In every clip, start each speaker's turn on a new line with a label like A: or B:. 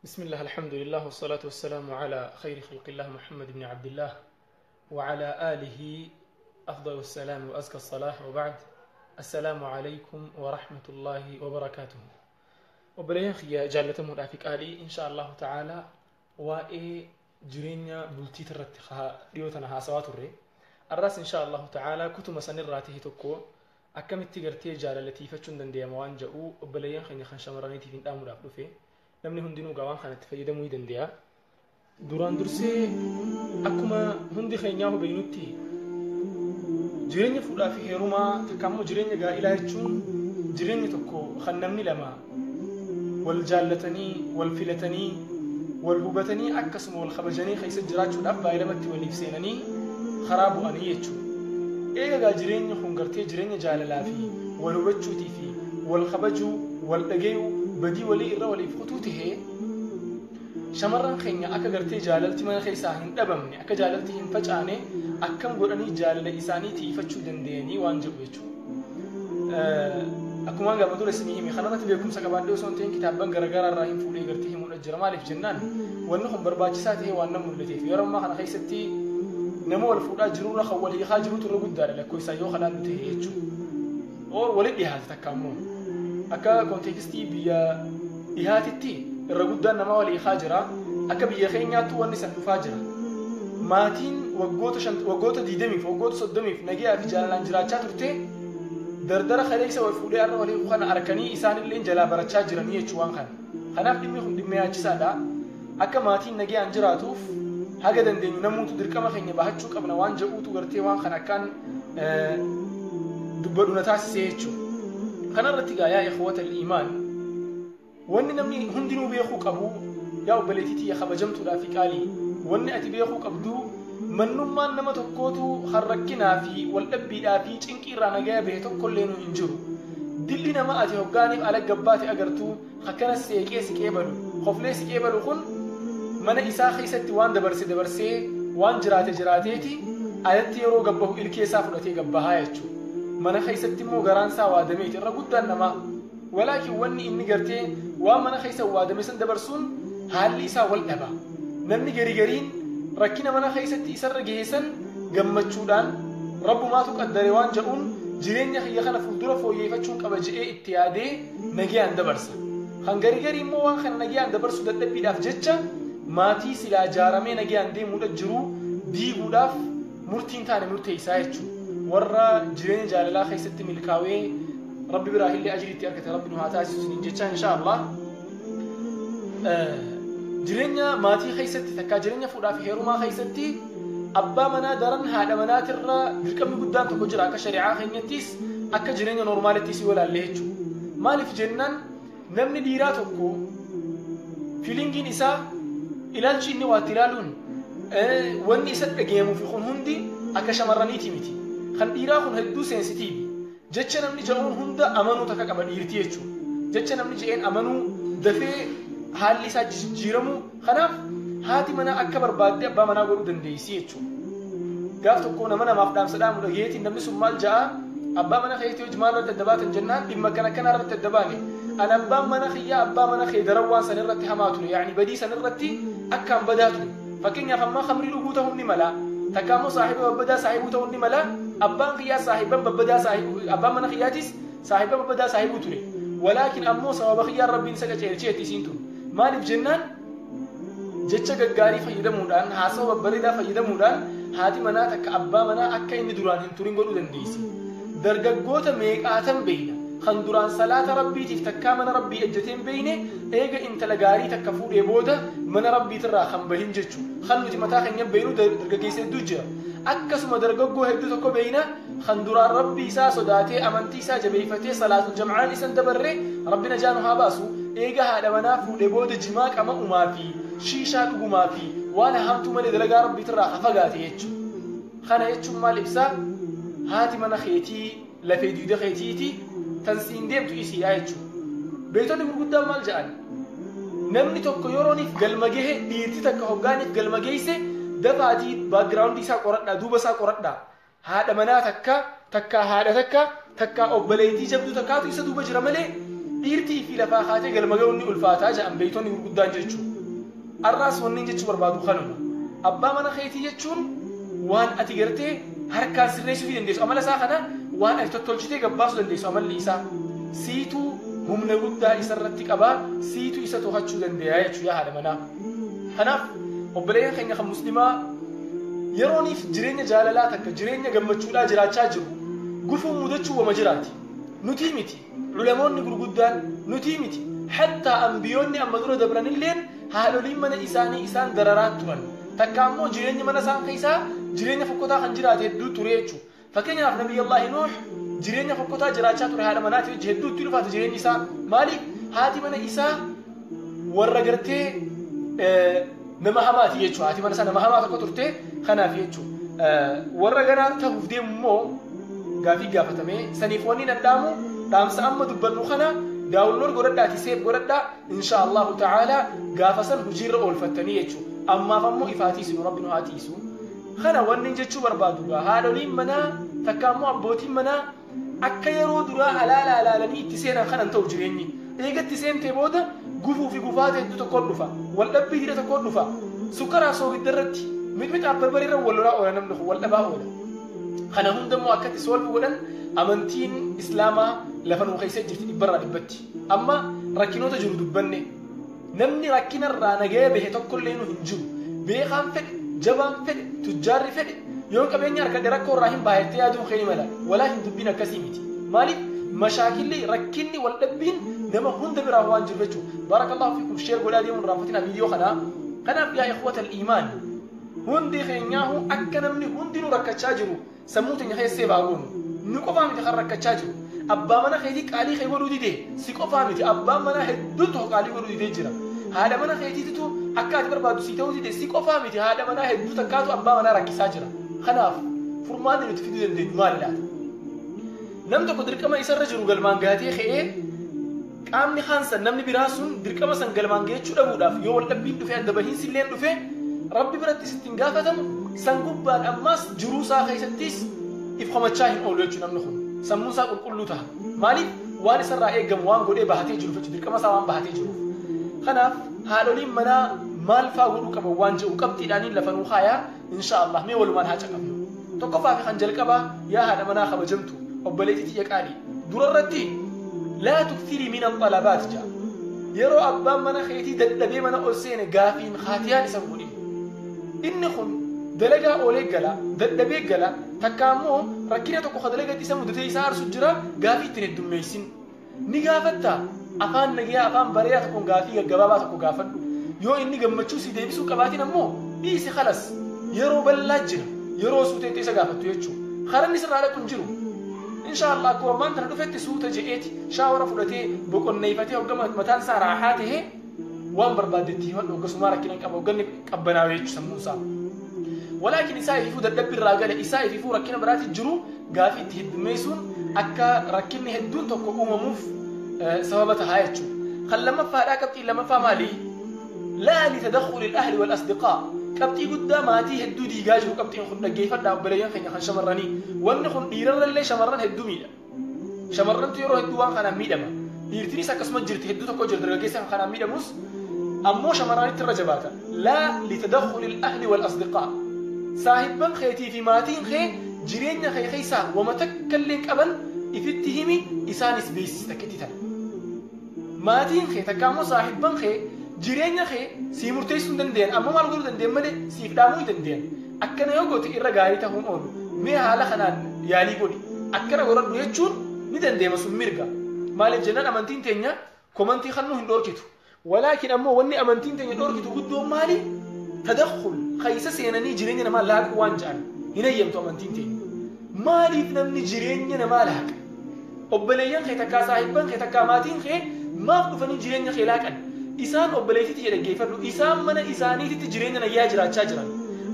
A: بسم الله، الحمد لله، والصلاة والسلام على خير خلق الله محمد بن عبد الله وعلى آله أفضل السلام وأزكى الصلاة، وبعد، السلام عليكم ورحمة الله وبركاته. Obboleeyyan kiyya jaallatamuudhaa fi qaalii, إن شاء الله تعالى waa'ee jireenya bultii irratti dhiyoo tana haasawaa turre. Arraas إن شاء الله تعالى kutuma sanirraa ta'e tokko, akkamitti gartee jaalala tiifachuun danda'ama waan jedhu obboleeyyan keenya kan shamarraniitiif hin dhaamuudhaaf dhufe. Namni hundinuu gaa waan kanatti fayyadamuu ni danda'a. Duraan dursee, akkuma hundi keenyaa hubannutti, jireenya fuudhaa fi heerumaa takka immoo jireenya gaa'ilaa jechuun jireenya tokko kan namni lama wal jaallatanii, wal filatanii, wal hubatanii, akkasuma wal kabajanii keessa jiraachuudhaaf baay'ee waliif seenanii karaa bu'anii jechuudha. Eegaa jireenyi kun gartee jireenya jaalalaa fi wal hubachuutii fi wal kabajuu, wal dhagayuu, badii walii irra waliif kutuu tahee, shamarran keenya akka gartee jaalalti mana keessaa hin dhabamne, akka jaalalti hin facaane, akkam godhanii jaalala isaanii tiifachuu danda'anii waan jedhu jechuudha. Akkuma gaafa dura isinii hime, kanarratti beekumsa qabaadhee osoo hin ta'in kitaabban garaagaraa irraa hin fuudhee gartee himuudha jira. Maaliif jennaan, wanni kun barbaachisaa ta'ee waan nama mul'ateef, yeroo ammaa kana keessatti nama wal fuudhaa jirurra kan wal hiikaa jirutu irra guddaadha lakkoofsaan yoo kanaan ta'e jechuudha. Or walitti dhiyaate takka ammoo akka contextii biyya dhiyaatitti irra guddaan nama wal hiikaa jira. Akka biyya keenyaattu wanni san dhufaa jira. Maatiin waggoota 20f, waggoota 30f nagayaa fi jaalalaan jiraachaa turte, dardara kaleessa wal fuudhee har'a walii kana harkanii isaanillee jalaa barachaa jiranii jechuu waan kana. Kanaaf dhimmi kun dhimma yaachisaadha. Akka maatiin nagayaan jiraatuuf haga dandeenyu namuutu dirqama keenya bahachuu qabna waan jedhuutu gartee waan kana akkaan dubbadhu na taasisee jechuudha. Kanarratti gaa يا إخوة الإيمان، wanni namni hundinuu beekuu qabu, yaa obboleettii tiyya kabajamtuudhaa fi qaalii, wanni ati beekuu qabdu, mannummaan nama tokkootu kan rakkinaa fi waldhabbiidhaa fi cinqii irraa nagaya bahe tokkollee nu hin jiru. Dilli nama ati hoggaaniif ala gabbaate agartuu akkana seeqee siqee balu, koflee siqee balu kun, mana isaa keessatti waan dabarse dabarsee, waan jiraate jiraateeti, alatti yeroo gabbahu ilkee isaa fudhatee gabbahaa jechuudha. Mana keessatti immoo garaan isaa waadameeti irra guddaan namaa. Walaakin wanni inni gartee waan mana keessa waadame san dabarsuun haalli isaa wal dhaba. Namni gari gariin rakkina mana keessatti isarra geessan gammachuudhaan, rabbumaatu qaddare waan jedhuun, jireenya kiyya kana fuuldura fooyyeffachuun qaba je'ee itti yaadee nagayaan dabarsa. Kan gari garii immoo waan kana nagayaan dabarsuu dadhabbiidhaaf jecha maatii silaa ijaaramee nagayaan deemuudha jiru diiguudhaaf murtiin taane murteessaa jechuudha. Warra jireenya jaalalaa keessatti milkaa'ee rabbi biraa illee ajiriitti argate rabbi nu haa taasisu isiniin jecha, إن شاء الله. Jireenya maatii keessatti takkaa jireenya fuudhaa fi heerumaa keessatti abbaa manaa daran haadha manaatirra dirqamni guddaan tokko jira, akka shari'aa keenyattis akka jireenya normalittis yoo ilaalle jechuudha. Maaliif jennaan, namni dhiiraa tokko feelingiin isaa, ilaalchi inni waatti ilaaluun, wanni isa dhagayamuuf kun hundi akka shamarraniiti miti. Kan dhiiraa kun hedduu sensitiivi. Jecha namni jedhuun hunda amanuu takka qaba dhiirtii jechuudha. Jecha namni jedheen amanuu, dafee haalli isaa jijjiiramu. Kanaaf haati manaa akka barbaadde abbaa manaa godhuu dandeessi jechuudha. Gaaf tokko nama namaaf dhaamsa dhaamu dhageetiin, namni sun maal ja'a, abbaa mana keetii hojii maal irratti adda baatan jennaan, dhimma akkana akkanaa irratti adda baane. Ani abbaan mana kiyyaa abbaa mana kee daran waan san irratti hamaa ture, yaani badii san irratti akkaan badaa ture. Fakkeenyaaf, ammaa khamrii dhuguu ta'uu ni mala. Takka ammoo saahiba babbadaa saahibuu ta'uu ni mala. Abbaan kiyyaa saahiban babbadaa saahibu, abbaan mana kiyyaatis saahiba babbadaa saahibuu ture. Walaakin ammoo sababa kiyyaan rabbiin isa qajeelcheetti isiin tun. Maaliif jennaan, jecha gaggaarii fayyadamuudhaan, haasawa babbareedaa fayyadamuudhaan haati manaa takka abbaa manaa akka inni duraan hin turin godhuu dandeessi. Dargaggoota meeqaatan beeyna kan duraan salaata rabbiitiif takkaa mana rabbii ejjatee hin beeyne, eega intala gaarii takka fuudhee booda mana rabbiitirraa kan bahin jechuudha. Kan nuti mataa keenya beeynu dargaggeessa hedduu jira. Akkasuma dargaggoo hedduu tokko beeyna kan duraan rabbii isaa sodaatee, amantii isaa jabeeffatee, salaatul jam'aan isan dabarre, rabbi najaa nu haa baasu, eega haadha manaa fuudhee booda jimaa qama'umaa fi shiishaa dhugumaa fi waan hamtuu malee dalagaa rabbiitirraa ka fagaate jechuudha. Kana jechuun maal ibsaa? Haati mana keetii lafee diida keetiiti, tan siin deemtu isiidha jechuudha. Beektonni gurguddaan maal jedhan? Namni tokko yerooniif galma gahe, dhiirti takka hoggaaniif galma geesse, dafaatii backgroundii isaa qoradhaa, duuba isaa qoradhaa. Haadha manaa takka, takka haadha takka, takka obboleettii jabduu takkaatu isa duuba jira malee dhiirtii fi lafaa kaatee galma gahuun ni ulfaataa jedhan beektonni gurguddaan jechuudha. Arraas wanni jechuu barbaadu kanuma. Abbaa mana keetii jechuun waan ati gartee harkaan sirreessuu dandeessu, amala isaa kana waan ati tottolchitee gabbaasuu dandeessu, amalli isaa siituu humna guddaa isarratti qabaa, siitu isa to'achuu dandeeyaa jechuu yaa haadha manaa. Kanaaf obboleeyyan keenya kan muslimaa, yerooniif jireenya jaalalaa takka jireenya gammachuudhaa jiraachaa jiru gufuun mudachuu wama jiraati. Nutii miti, ulamoonni gurguddaan nutii miti, hattaa ambiyoonni amma dura dabranilleen haadholiin mana isaanii isaan dararaa turan. Takka ammoo jireenya mana isaan keessaa jireenya fokkotaa kan jiraate hedduu ture jechuudha. Fakkeenyaaf Nabiyyallaahi Nuux jireenya fokkotaa jiraachaa ture haadha manaatii wajji, hedduu itti ulfaate jireenyi isaa. Maaliif? Haati mana isaa warra gartee nama hamaati jechuudha. Haati mana isaa nama hamaa tokko turte, kanaaf jechuudha. Warra ganaa ta'uuf deemu immoo gaafii gaafatamee saniif wanni nan dhaamu, dhaamsa amma dubbannu kana download godhadhaati, save godhadhaa, insha Allahu ta'ala gaafa san hojiirra oolfattanii jechuudha. Ammaaf ammoo ifaatiisu, Rabbi nu haa tiisu. Kana wanni jechuu barbaadu gaa, haadholiin manaa takka ammoo abbootiin manaa akka yeroo duraa halaala halaalanii itti seenan kanan ta'u jireenyi. Eegatti seentee booda gufuu fi gufaata hedduu tokko dhufa. Wal dhabbii hidha tokko dhufa. Sukkaraa soogidda irratti, mixmixaaf barbarii irra wal lolaa oola, namni kun wal dhabaa oola. Kana hundammoo akkatti solve godhan amantiin islaamaa lafa nuu keessa jirti dhibbarraa dhibbatti. Amma rakkinoota jiru dubbanne, namni rakkinarraa nagaya bahe tokkollee nu hin jiru. Beekaan fedhe, jabaan fedhe, tujjaarri fedhe, yoo qabeenya harkadhe rakkoo irraa hin baayattee yaaduun kee ni mala. Walaa hin dubbiin akkasii miti. Maaliif? Mashaakilli, rakkinni, wal dhabbiin nama hunda biraa waan jiru jechuudha. Barakallahu fiikum, share godhaa deemuun raanfatina viidiyoo kanaa. Kanaaf yaa ikhwata iimaan, hundi keenyaahu akka namni hundinuu rakkachaa jiru sammuu teenya keessee baagoonu. Nu qofaa miti kan rakkachaa jiru. Abbaa mana keetii qaalii kee godhuu didee si qofaa miti, abbaan manaa hedduun tokko qaalii godhuu didee jira. Haadha mana keetiititu akka ati barbaaddu si ta'uu dide, si qofaa miti, haadha manaa hedduu takkaatu abbaa manaa rakkisaa jira. Kanaaf furmaanni nuti fiduu dandeenyu maali laata? Nam tokko dirqama isarra jiru galmaan gaatee ka'ee, qaamni kaansan namni biraa sun dirqama san galmaan gahachuu dhabuudhaaf yoo wal dhabbiin dhufe, adda bahiinsi illeen dhufe, Rabbi biratti sittiin gaafatamu. San gubbaan ammaas jiruu isaa keessattis if komachaa hin oolu jechuudha. Namni kun sammuun isaa qulqulluu ta'a. Maaliif? Waan isarraa eeggamu waan godhee bahatee jiruuf jechuudha, dirqama isaa waan bahatee jiruuf. Kanaaf haadholiin manaa maal faa godhuu qaban waan jedhu qabxiidhaaniin lafa nuu kaayaa, insha Allah mee walumaan haa caqabnu. Tokkoffaa fi kan jalqabaa, yaa haadha manaa kabajamtu, obboleettii tiyya qaalii, durarratti laa tuktirii min axalabaat jaa. Yeroo abbaan mana keetii dadhabee mana ol seene gaafiin haatiyaan isa godhin. Inni kun dalagaa oolee gala, dadhabee gala, takka ammoo rakkina tokko ka dalagatti isa mudatee isa aarsu jira, gaafii ittiin heddummeessin. Ni gaafatta, afaan nagayaa, afaan bareedaa tokkoon gaafii gaggabaabaa tokko gaafadhu. Yoo inni gammachuu si deebisuu qabaatin ammoo dhiisi, khalas, yeroo bal'aa jira, yeroo suuteetti isa gaafattu jechuudha. Karanni sirraa dhaqu hin jiru. Insha Allah akkuma ammaan tana dhufetti suuta je'eeti shower fudhatee, boqonneeffatee, hoggama mataan isaa raaxaa tahee waan barbaaddetti himadhu, hoggasumaa rakkina hin qaba, hogganni qabbanaa'u jechuudha sammuun isaa. Walaakin isaa ififuu dadhabbi irraa gale, isaa ififuu rakkina biraati jiru, gaafii itti heddummeessuun akka rakkinni hedduun tokko uumamuuf sababa tahaa jechuudha. Kan lammaffaadhaa, qabxiin lammaffaa maali? Laa litadakhuli al-ahli wal asdiqaa. Qabxii guddaa maatii hedduu diigaa jiru qabxiin kun, dhaggeeffadhaa obboleeyyan keenya kan shamarranii. Wanni kun dhiirarrallee shamarran hedduu miidha. Shamarrantu yeroo hedduu waan kanaan miidhama. Dhiirtinis akkasuma jirti, hedduu tokko jira dargaggeessa kan kanaan miidhamus, ammoo shamarranitti irra jabaata. Laa litadakhuli al-ahli wal asdiqaa. Saahibban keetii fi maatiin kee jireenya kee keessaa wama takka illee qaban ifitti himi, isaanis beeksisi takkitti tana. Maatiin kee takka ammoo saahibban kee jireenya kee sii murteessuu hin danda'an, ammoo maal godhuu danda'an malee siif dhaamuu hin danda'an. Akkana yoo goote irra gaarii ta'uun oolu. Mee haala kanaan yaalii godhi. Akkana godhadhu jechuun ni dandeema, sun mirga. Maaliif jennaan amantiin teenya komantii kannuu hin dhorkitu. Walaakin ammoo wanni amantiin teenya dhorkitu guddoon maali? Tadakhul, keessa seenanii jireenya namaa laaquu waan jedhan hin eeyyamtu amantiin teenya. Maaliif namni jireenya namaa laaqa? Obboleeyyan kee takkaa saahibban kee takkaa maatiin kee maaf dhufanii jireenya kee laaqan? Isaan, obboleettiitti jedhe dhaggeeffadhu. Isaan mana isaaniititti jireenya nayyaa jiraachaa jiran.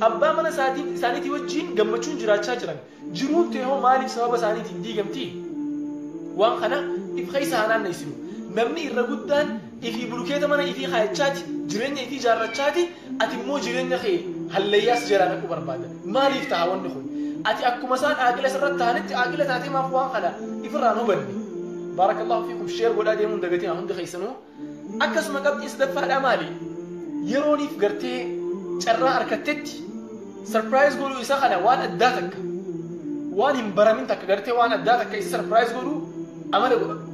A: Abbaa mana isaaniitii wajjin gammachuun jiraachaa jiran. Jiruun ta'e hoo maaliif sababa isaaniitiin diigamti? Waan kana if keessa haa naanneessinu. Namni irra guddaan ifii bulukeeta mana ifii kaayachaati, jireenya ifii ijaarrachaati, ati immoo jireenya kee hallayyaas jalaa naquu barbaada. Maaliif ta'a wanni kun? Ati akkuma isaan aaqila sirratti ta'anitti aaqila taatee maaf waan kana ifirraan hubanne? Baarakallahu fiikum, share godhaa deemuun dagatina hundi keessanuu. Akkasuma qabxiin sadaffaadhaa maali? Yerooniif gartee carraa harkattetti surprise godhuu isa kana waan addaa takka, waan hin baramin takka, gartee waan addaa takka isa surprise godhuu amala godhadhu.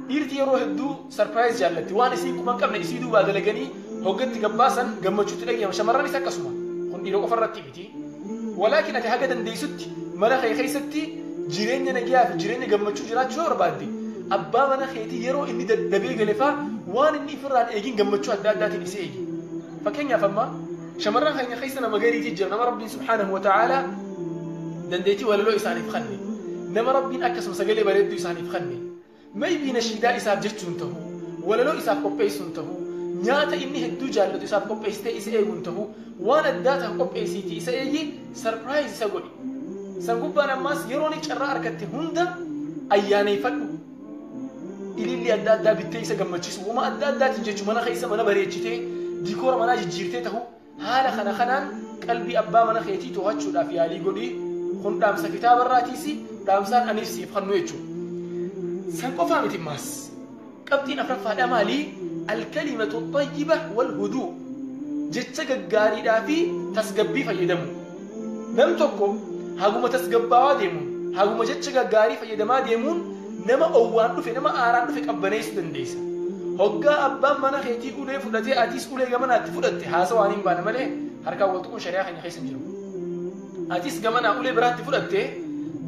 A: Dhiirti yeroo hedduu surprise jaallatti. Waan isii quba hin qabne isii duubaa dalaganii hoggatti gabbaasan gammachuutti dhagahama. Shamarranis akkasuma. Kun dhiira qofa irratti miti. Walaakin ati haga dandeessutti mana kee keessatti jireenya nagayaa fi jireenya gammachuu jiraachuu yoo barbaadde, abbaa mana keetii yeroo inni dadhabee gale faa waan inni ifirraan eegin gammachuu adda addaatiin isa eegi. Fakkeenyaaf, amma shamarran keenya keessa nama gariitii jira, nama Rabbiin subhaanahu wa ta'aalaa dandeettii walaloo isaaniif kanne, nama Rabbiin akkasuma sagalee bareedduu isaaniif kanne. Maybe nashiidaa isaaf jechuun ta'uu, walaloo isaaf qopheessuun ta'uu, nyaata inni hedduu jaallatu isaaf qopheessitee isa eeguun ta'uu, waan addaa ta'u qopheessiitii isa eegi, surprise isa godhi. San gubbaan ammaas yeroo inni carraa argatte hunda ayyaaneeffadhu. Ililli adda addaa bittee isa gammachiisu, wama adda addaatiin jechuun mana keessa mana bareechitee, diikoora manaa jijjiirtee ta'uu, haala kana kanaan qalbii abbaa mana keetii to'achuudhaaf yaalii godhii. Kun dhaamsa kitaabarraatiis dhaamsaan aniif siif kannu jechuudha. San qofaa miti maas. Qabxiin afuraffaadhaa maali? Alkalimatu xayyiba wal huduu. Jecha gaggaariidhaa fi tasgabbii fayyadamu. Nam tokko haguma tasgabbaawaa deemuun, haguma jecha gaggaarii fayyadamaa deemuun nama owwaan dhufe, nama aaraan dhufe qabbaneessuu dandeessa. Hoggaa abbaan mana keetii ulee fudhatee atis ulee gamanaatti fudhatte, haasawaan hin baane malee harkaan wal tuquun shari'aa keenya keessa hin jiru. Atis gamanaa ulee biraatti fudhatte,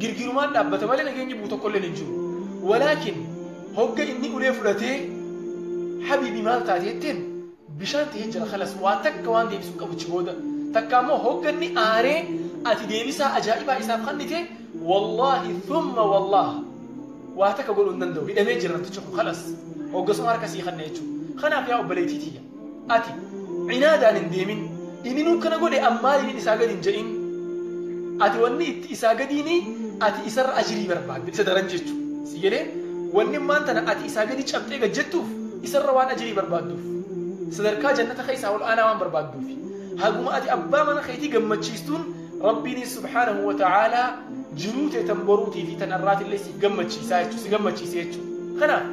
A: girgirumaan dhaabbata malee nageenyi bu'u tokkollee hin jiru. Walaakin hogga inni ulee fudhatee, "Habiibi, maal taate?" jetteen, bishaan ta'ee jira, kalas, waa takka waan deebisuu qabuchi booda. Takka ammoo hogga inni aaree ati deebisaa ajaa'ibaa isaaf kennite, wallaahi thumma wallaah, waa takka godhuu hin danda'u, hidhamee jira namtichi kun, kalas, hoggasuma harka sii kanna jechuudha. Kanaaf yaa obboleettii tiyya, ati cinaadaan hin deemin. Inni nuu kana godhe, ammaaliin isaa gadi hin jedhin. Ati wanni itti isaa gadiini ati isarra ajirii barbaadde isa daran jechuudha. Si galee? Wanni maan tana ati isaa gadi cabxee gad jettuuf isarra waan ajirii barbaadduuf. Sadarkaa jannata keessaa ol aanaa waan barbaadduuf. Haguma ati abbaa mana keetii gammachiistuun Rabbiinis subhaanahu wa ta'aalaa jiruu tee tan boruutii fi tan arraatillee siif gammachiisaa jechuudha. Si gammachiise jechuudha. Kanaaf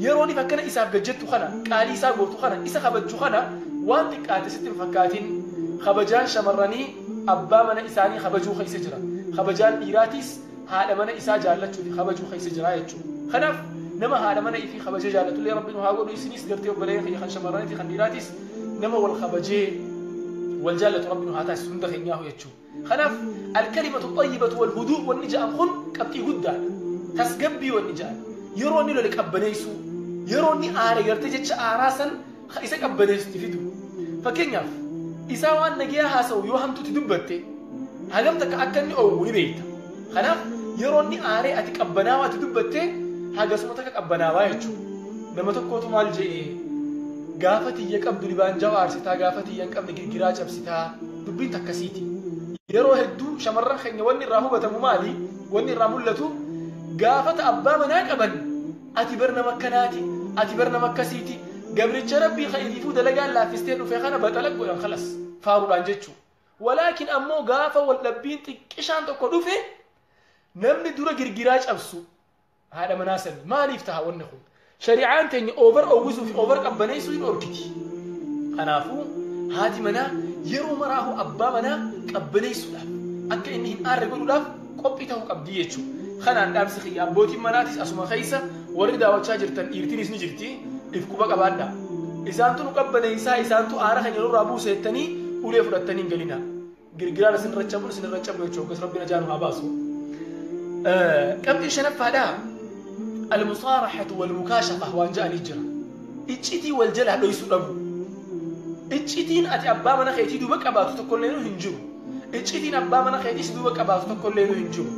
A: yerooniif akkana isaaf gad jettu kana, qaalii isaa gootu kana, isa kabajju kana waan xiqqaate sitti hin fakkaatin. Kabajaan shamarranii abbaa mana isaanii kabajuu keessa jira. Kabajaan dhiiraatiis haadha mana isaa jaallachuu fi kabajuu keessa jira jechuudha. Kanaaf nama haadha mana ifii kabajee jaallatullee Rabbiin haa godhu. Isinis gartee obboleeyyan kiyya kan shamarraniitii kan dhiiraatis nama wal kabajee wal jaallatu Rabbiin haa taasisu hunda keenyaahu jechuudha. Kanaaf alkalimatu xayyibatu wal huduu wanni ja'an kun qabxii guddaadha. Tasgabbii wanni ja'an, yeroo inni lole qabbaneessuu, yeroo inni aare gartee jecha aaraa san isa qabbaneessutti fidu. Fakkeenyaaf, isaa waan nagayaa haasa'u yoo hamtuutti dubbatte hagam takka akka inni oowwu ni beekta. Kanaaf yeroo inni aaree ati qabbanaawaa ati dubbatte hagasuma takka qabbanaawaa jechuudha. Nama tokkootu maal je'ee, "Gaafa tiyya qabdu libaanjaa aarsitaa, gaafa tiyya hin qabne girgiraa cabsitaa." Dubbiin takkasiiti. Yeroo hedduu shamarran keenya wanni irraa hubatamu maali? Wanni irraa mul'atu, gaafata abbaa manaa qaban, "Ati bar nama akkanaati, ati bar nama akkasiiti." Gabricha Rabbii kan ifiifuu dalagaan laaffistee dhufe kana baxala godhan, kalas, faaruudhaan jechuudha. Walaakin ammoo gaafa wal dhabbiin xiqqishaan tokko dhufe namni dura girgiraa cabsu haadha manaa sani. Maaliif taha wanni kun? Shari'aan teenya over owwisuu fi over qabbaneessuu hin dhorkiti. Kanaafuu haati manaa yeroo maraahu abbaa manaa qabbaneessuudhaaf, akka inni hin aarre godhuudhaaf qophii ta'uu qabdi jechuudha. Kanaan dhaamsi kiyya abbootiin manaatis asuma keessa warri daawwachaa jirtan, dhiirtinis ni jirti, if quba qabaadhaa. Isaantu nu qabbaneessaa, isaantu aara keenya nurraa buusa jettanii ulee fudhattanii hin galinaa. Girgiraan isinirra cabuun isinirra cabu jechuudha. Akkas Rabbi najaa nu haa baasu. Qabxiin shanaffaadhaa almusaaraxatu wal mukaashafa waan ja'anii jira. Iccitii wal jalaa dhoysuu dhabu. Iccitiin ati abbaa mana keetii duuba qabaatu tokkollee hin jiru. Iccitiin abbaa mana keetiis duuba qabaatu tokkollee hin jiru.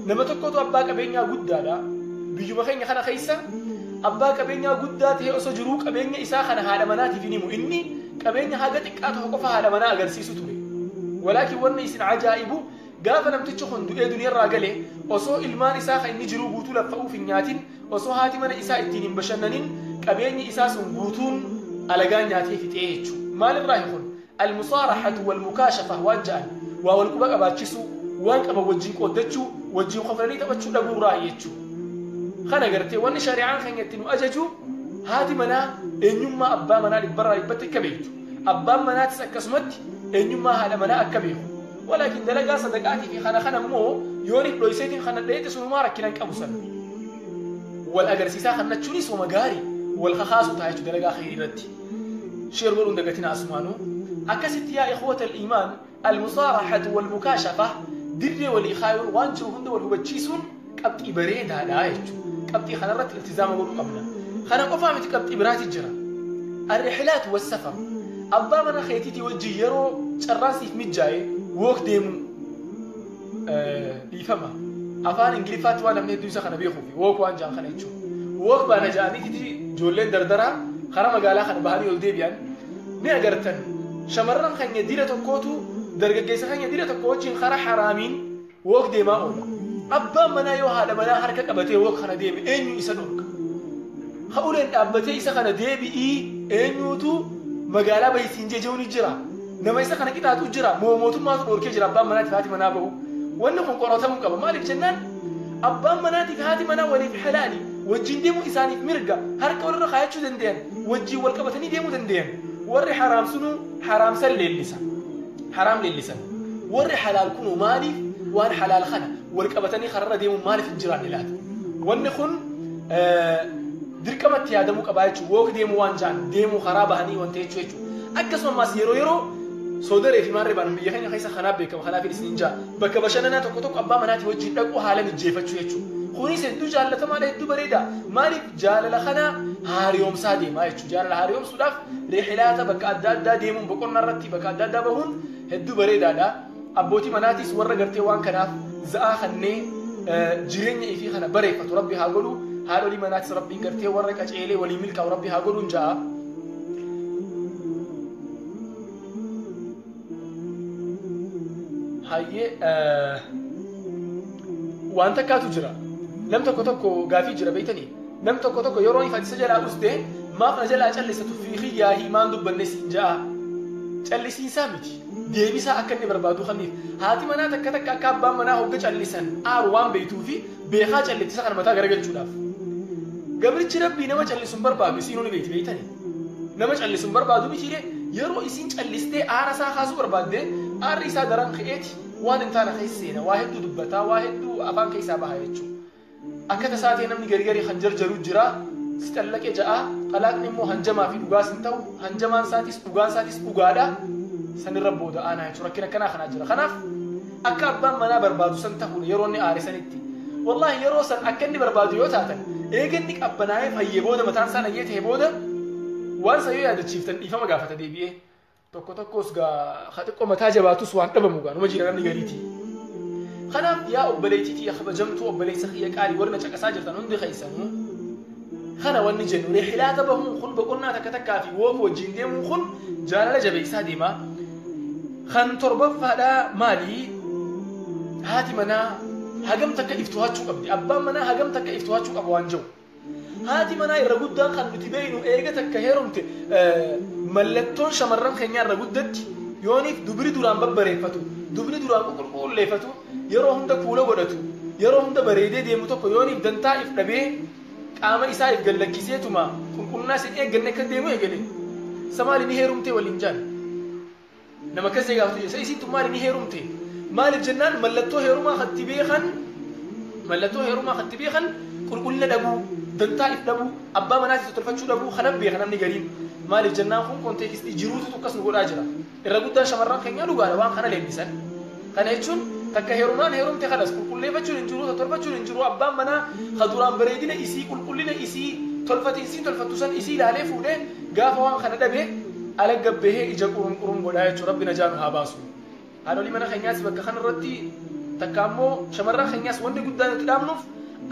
A: Nama tokkotu abbaa qabeenyaa guddaadha. Biyyuma keenya kana keessa abbaa qabeenyaa guddaa ta'e osoo jiruu qabeenya isaa kana haadha manaatiif hin himu. Inni qabeenya haga xiqqaa tokko qofa haadha manaa agarsiisu ture. Walaakin wanni isin ajaa'ibu, gaafa namtichi kun du'ee duniyaarraa gale, osoo ilmaan isaa kan inni jiruu guutuu laffa'uuf hin nyaatin, osoo haati mana isaa ittiin hin bashannanin, qabeenyi isaa sun guutuun alagaan nyaatee fixee jechuudha. Maalirraa kun? Almusaaraxatu wal mukaashafa waan ja'an, waa wal quba qabaachisuu, waan qaban wajjin qooddachuu, wajjin koflanii taphachuu dhabuurraa jechuudha. Kana gartee wanni shari'aan keenya itti nu ajaju, haati manaa eenyummaa abbaa manaa dhibbarraa dhibbatti akka beektu. Abbaan manaatis akkasumatti eenyummaa haadha manaa akka beeku. Walaakin dalagaa sadaqaatii fi kana kana immoo yoon dhoyseetiin kana dheete sunumaa rakkina hin qabu sana. Wal agarsiisaa kannachuunis wama gaarii wal kakaasu ta'a jechuudha dalagaa khayrii irratti. Share godhuun dagatina asumaanuu. Akkasitti yaa ikhwata al-iimaan al-musaarahatu wal mukaashafa dirree walii kaayuun waan jiru hunda wal hubachiisuun qabxii bareedaadha jechuudha. Qabxii kanarratti iltizaama godhuu qabna. Kana qofaa miti qabxii biraati jira. Arrixilaatu wassafar. Abbaa mana keetiitii wajjin yeroo carraan siif mijaa'e walk deemuu dhiifama. Afaan Ingiliffaatti waan namni hedduu isa kana beekuufi walk waan ja'an kana jechuudha. Walk baana ja'aniititi ijoolleen dardaraa karaa magaalaa kana bahanii ol deebi'an ni agartan. Shamarran keenya dila tokkootu dargaggeessa keenya dila tokko wajjin karaa haraamiin walk deemaa oola. Abbaan manaa yoo haadha manaa harka qabatee walk kana deeme eenyu isa dhorka? Ha'uleen dhaabbatee isa kana deebi'ii eenyuutu magaalaa bahisiin jejeu ni jira. Nama isa kana qixaatu jira. Mootummaatu dhorkee jira abbaan manaatiif haati manaa bahu. Wanni kun qoratamuu qaba. Maaliif jennaan abbaan manaatiif haati manaa waliif halaali. Wajjin deemuu isaaniif mirga. Harka walirra kaayachuu danda'an. Wajjin wal qabatanii deemuu danda'an. Warri haraam sunuu haraamsan leellisa. Haraam leellisan. Warri halaal kunuu maaliif waan halaal kana wal qabatanii kararra deemuun maaliif hin jiraanne laata? Wanni kun dirqamatti yaadamuu qabaa jechuudha. Walk deemuu waan jaan deemuu karaa bahanii wanta jechuudha. Akkasumas yeroo yeroo soodaree fi maarree baan biyya keenya keessa kanaaf beekama kanaaf isin jaa bakka bashannanaa tokko tokko abbaa manaatii wajjin dhaquu haala mijeeffachuu jechuudha. Kunis hedduu jaallatamaadha hedduu bareeda. Maaliif jaalala kana haariyoomsaa deemaa jechuudha. Jaalala haariyoomsuudhaaf rixilaata bakka adda addaa deemuun boqonnaa irratti bakka adda addaa bahuun hedduu bareedaadha. Abbootii manaatis warra gartee waan kanaaf za'aa kannee jireenya ifii kana bareeffatu rabbi haa godhu. Haadholii manaatis rabbiin gartee warra qaceelee walii milkaa'u rabbi haa godhuun ja'a. Hayyee waan takkaatu jira. Nam tokko tokko gaafii jira beektanii. Nam tokko tokko yeroo inni isa jalaa dhufte maaf na jalaa callisa tuffii xiyyaa himaan dubbanne siin ja'a. Callisiisaa miti. Deebisaa akka inni barbaadu kamiif. Haati manaa takka takka akka abbaan manaa hogga callisan aaru waan beektuu fi beekaa callisiisa kana mataa garagalchuudhaaf. Gabrichi rabbii nama callisuun barbaadu isiin ni beekti beektanii. Nama callisuun barbaadu mitiilee yeroo isiin callistee aara isaa kaasuu barbaadde aarri isaa daran ka'eeti waan hin taane keessa seena waa hedduu dubbataa waa hedduu afaan keessaa baha jechuudha. Akka tasaa ta'e namni gari gari kan jarjaru jira si xallaqee ja'a xalaaqni immoo hanjamaa fi dhugaas hin ta'u hanjamaan isaatis dhugaan isaatis dhugaadha sanirra booda aanaa jechuudha rakkina akkanaa kanaa jira. Kanaaf akka abbaan manaa barbaadu san ta'uun yeroo inni aare sanitti wallaahi yeroo san akka inni barbaadu yoo taatan eega inni qabbanaa'ee fayyee booda mataan isaa nayyee ta'e booda waan san yoo yaadachiiftan dhiifama gaafata deebi'ee. Tokko tokkos gaa xiqqoo mataa jabaatus waan dhabamu gaa numa jira namni gariiti. Kanaaf yaa obboleettiitii kabajamtuu obboleessa kiyya qaalii warra caqasaa jirtan hundi keessanuu kana wanni jennu rixilaata bahuun kun boqonnaa takka takkaa fi walk wajjin deemuun kun jaalala jabeessaa deema. Kan torbaffaadhaa maali? Haati manaa hagam takka iftuhaachuu qabdi. Abbaan manaa hagam takka iftuhaachuu qaba waan jiru. Haati manaa irra guddaan kan nuti beeknu eega takka heerumte mallattoon shamarran keenyaa irra guddatti yooniif dubri duraan babbareeffatu dubri duraan qulqulleeffatu yeroo hunda kuula godhatu yeroo hunda bareedee deemu tokko yooniif dantaa if dhabee qaama isaa if gallakkiseetuma qulqullina isin eegganne akka deemu eegale. Sa maali ni heerumte waliin jaan nama akkas gaafatu jira. Sa isiin tun maali ni heerumte maaliif jennaan mallattoo heerumaa katti beekan mallattoo heerumaa katti beekan qulqullina dhabuu dantaa if dhabuu abbaa manaatis tolfachuu dhabuu kana beeka namni gariin maaliif jennaan kun konteekstii jiruutu akkas nu godhaa jira. Irra guddaan shamarran keenyaa dhugaadha waan kana leellisan. Kana jechuun takka heerumaan heerumte kanas qulqulleeffachuun hin jiru tolfachuun hin jiru abbaan manaa ka duraan bareedina isii qulqullina isii tolfate isiin tolfattu san isii ilaalee fuudhee gaafa waan kana dhabe ala gabbahee ija qurum qurum godhaa jechuudha rabbi najaa nu haa baasu. Haadholii mana keenyaas bakka kanarratti takka ammoo shamarran keenyaas wanni guddaan itti dhaabnuuf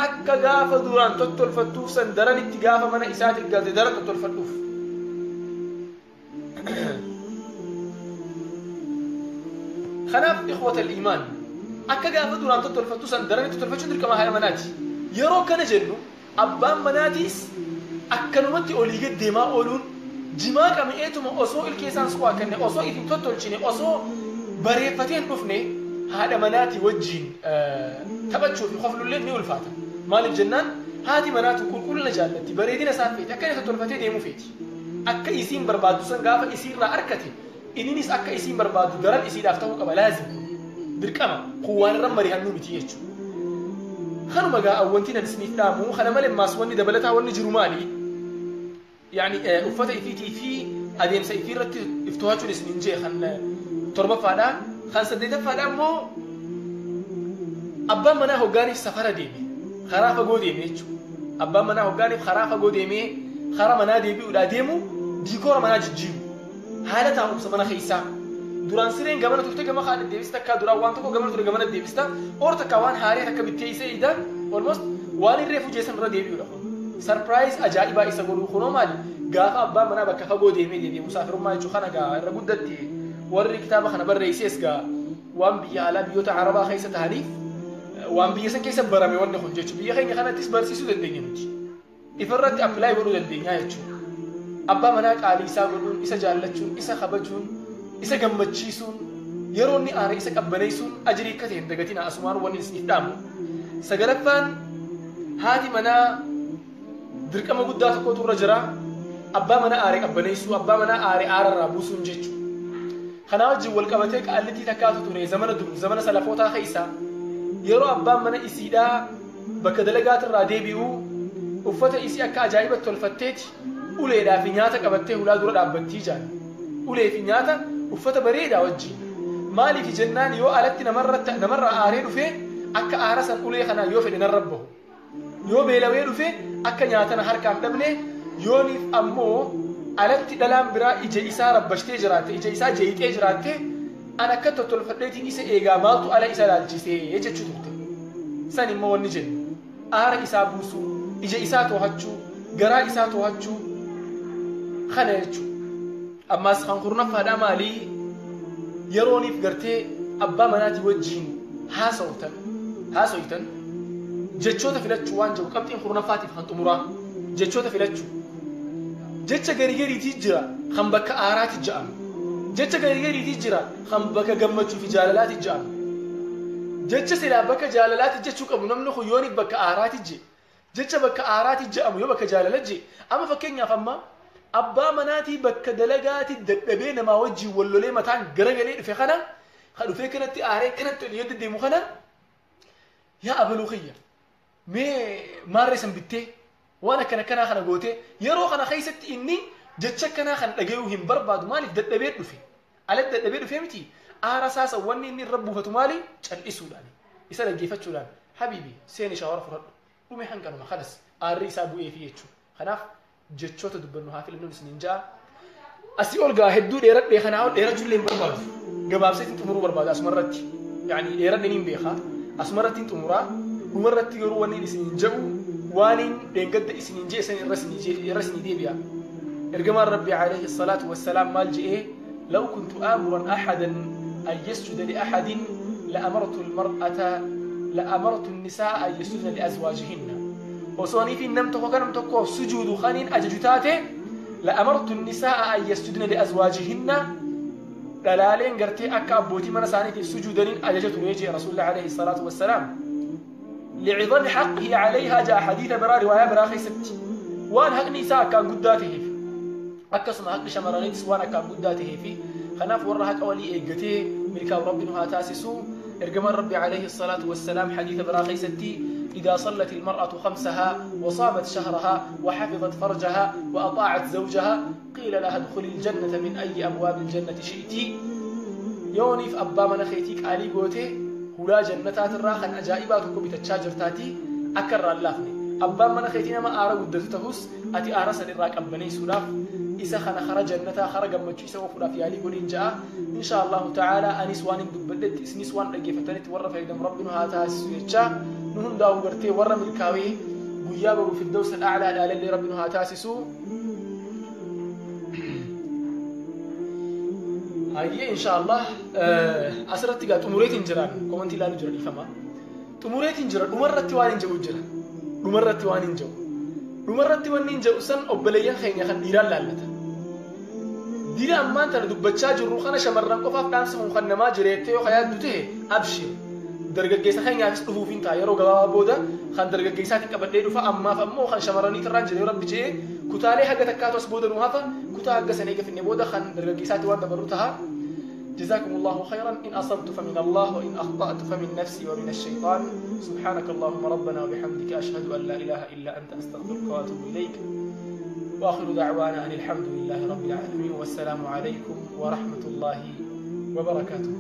A: akka gaafa duraan tottolfattuuf san daran itti gaafa mana isaatiif galte daran tottolfadhuuf. Kanaaf ikhwata al-iimaan akka gaafa duraan tottolfattu san daran itti tolfachuun dirqama haadha manaati. Yeroo kana jennu abbaan manaatiis akkanumatti olii gad deemaa ooluun jimaa qami'eetuma osoo ilkee isaan su'aa kenne osoo if hin tottolchine osoo bareeffatee hin dhufne haadha manaatii wajjin taphachuu fi koflullee ni ulfaata. Maaliif jennaan haati manaatu qulqullina jaallatti bareedina isaa feeti akka inni tottolfatee deemuu feeti. Akka isiin barbaaddu san gaafa isiirraa arkate inninis akka isiin barbaaddu daran isiidhaaf ta'uu qaba laazim. Dirqama kun waan irra mari'annuu miti jechuudha. Kanuma gaa wanti nan isiniif dhaamu kana malee maas wanni dabalataa wanni jiru maali? Yaani uffata ifiitii fi adeemsa ifii irratti if to'achuun isiniin jee kan torbaffaadha. Kan saddeetaffaadha immoo abbaan manaa hoggaaniif safara deeme karaa fagoo deeme jechuudha. Abbaan manaa hoggaaniif karaa fagoo deemee karaa manaa deebi'uudhaa deemu diikoora manaa jijjiiru. Haala taa'umsa mana keessaa. Duraan sireen gamana turte gama kaan deebista akka duraan waan tokko gamana ture gamana deebista or takka waan haaree takka bittee isa ida almost waan irree fujeessan irra deebi'uudha kun. Sarpiraayiz ajaa'ibaa isa godhuu kunoo maali? Gaafa abbaan manaa bakka fagoo deemee deebi'e musaafirummaa jechuun kana gaa irra guddatti warri kitaaba kana barreessees gaa waan biyya alaa biyyoota arabaa keessa ta'aniif waan biyya san keessa barame wanni kun jechuudha. Biyya keenya kanattis barsiisuu dandeenya nuti. Ifirratti appilaayi godhuu dandeenya jechuudha. Abbaa manaa qaalii isaa godhuun, isa jaallachuun, isa kabajuun, isa gammachiisuun, yeroo inni aare isa qabbaneessuun ajirii akka ta'e hin dagatina asumaan wanni isiniif dhaamu. Sagalaffaan haati manaa dirqama guddaa tokkotu irra jira. Abbaa manaa aare qabbaneessuu, abbaa manaa aare aararraa buusuun jechuudha. Kanaa wajjin wal qabatee qaallitii takkaatu ture zamana dur zamana salafootaa keessa yeroo abbaan mana isiidhaa bakka dalagaatirraa deebi'u uffata isii akka ajaa'ibatti tolfatteeti uleedhaa fi nyaata qabattee hulaa dura dhaabbattii jaan. Ulee fi nyaata uffata bareedaa wajjin. Maaliif jennaan yoo alatti namarraa aaree dhufe akka aara san ulee kanaan yoo fedhe narra bahu. Yoo beelawee dhufe akka nyaatana harkaan dhabne yooniif ammoo alatti dhalaan biraa ija isaa rabbashtee jiraatte ija isaa jeeyixee jiraatte an akka tottolfadheetiin isa eegaa maaltu ala isa laalchisee jechuu turte. San immoo wanni jennu aara isaa buusuu, ija isaa to'achuu, garaa isaa to'achuu kana jechuudha. Ammaas kan kurnaffaadhaa maalii yerooniif gartee abbaa manaatii wajjin haasoftan jechoota filachuu waan jiru qabxiin kurnaffaatiif kan xumuraa jechoota filachuu. Jecha garii gariitii jira kan bakka aaraati ja'amu. Jecha garii gariitii jira kan bakka gammachuu fi jaalalaati ja'amu. Jecha silaa bakka jaalalaati jechuu qabu namni kun yooniif bakka aaraati je. Jecha bakka aaraati ja'amu yoo bakka jaalala je. Amma fakkeenyaaf amma abbaa manaatii bakka dalagaati dadhabee namaa wajjin wallolee mataan garagalee dhufe kana kan dhufee kanatti aaree kanatti ol yedda deemu kana yaa abaluu kiyya mee maarree san bittee waan akkana akkanaa kana gootee yeroo kana keessatti inni jecha akkanaa kana dhagayuu hin barbaadu maaliif dadhabee dhufe alatti dadhabee dhufee miti aara saasa wanni inni irra buufatu maali cal'isuudhaan isa dhaggeeffachuudhaan habiibi seeni shaawara fudhadhu dhume hanqanuma kanas aarri isaa bu'eefi jechuudha. Kanaaf jechoota dubbannu haa filannuun isiniin ja'a. Asii ol gaa hedduu dheeradhee kanaa ol dheerachuullee hin barbaadu. Gabaabseetiin xumuruu barbaada asumarratti. Yaani dheeradhee niin beekaa. Asumarratti hin xumuraa. Dhumarratti garuu wanni isiniin jedhu waan hin dheengadda isiniin jee san irra isinii deebi'a. Ergamaan Rabbi alayhi salaatu wassalaam maal je'ee law kuntu aamuran ahadan an yasjuda li ahadin la'amartu almar'ata la'amartu an-nisaa an yasjudna li azwaajihinna. Osoo anii fi nam tokko kanam tokkoof sujuudu kaniin ajaju taate la'amartu an-nisaa an yasjudna li azwaajihinna dhalaaleen gartee akka abbootii mana isaaniitiif sujuudaniin ajaja ture jee Rasuulli alayhi salaatu wassalaam. لعظم حقه عليها جاء حديث برا رواية برا خيست وان حق نساء كان قداته في أكسم حق شمرانيتس وان كان قداته في خناف ورا حق ولي إيجته ملكا ربنا تاسسو إرجم الرب عليه الصلاة والسلام حديث برا خيستي إذا صلت المرأة خمسها وصامت شهرها وحفظت فرجها وأطاعت زوجها قيل لها ادخلي الجنة من أي أبواب الجنة شئت. يونيف أبا من خيتيك علي قوته هلا جنتات الراخن أجائباتك بتتشاجر تاتي أكرر اللافني أبا من خيتنا ما أرى ودتهوس أتي أرى سنراك أبني سلاف إذا خنا خرج جنتا خرج مجيسة وفلا في علي قولين جاء إن شاء الله تعالى أنيس وان دبلت إسنيس وان رجفتني تورى في دم ربنا هاتا سويتشا نهون داو قرتي ورا ملكاوي ويابو في الدوس الأعلى الآلة اللي ربنا هاتاسسو هاي إن شاء الله أسرتي قالت أموريتين جران كومنتي لا نجرا فما أموريتين جران أمرتي وانين جو جرا أمرتي وانين جو أمرتي وانين جو سن أبليان خيني خن ديران لالتا ديران ما أنت ندبتشا جرو خنا شمرن قفاف دامسهم خن ما جريته وخيات دوته أبشر درجة جيسا خيني عكس أفوفين تايرو جواب بودا خن درجة جيسا تكبر ديرو فأما فأمو خن شمرني تران جري رب جي Kutaalee haga takkaatu as booda nu hafa. Kutaa haga san eega finne booda kan dargaggeessaatti waan dabarru taha. جزاكم الله خيرا. إن أصبت فمن الله، وإن أخطأت فمن نفسي ومن الشيطان. سبحانك اللهم ربنا وبحمدك، أشهد أن لا إله إلا أنت، أستغفرك وأتوب إليك. وآخر دعوانا أن الحمد لله رب العالمين، والسلام عليكم ورحمة الله وبركاته.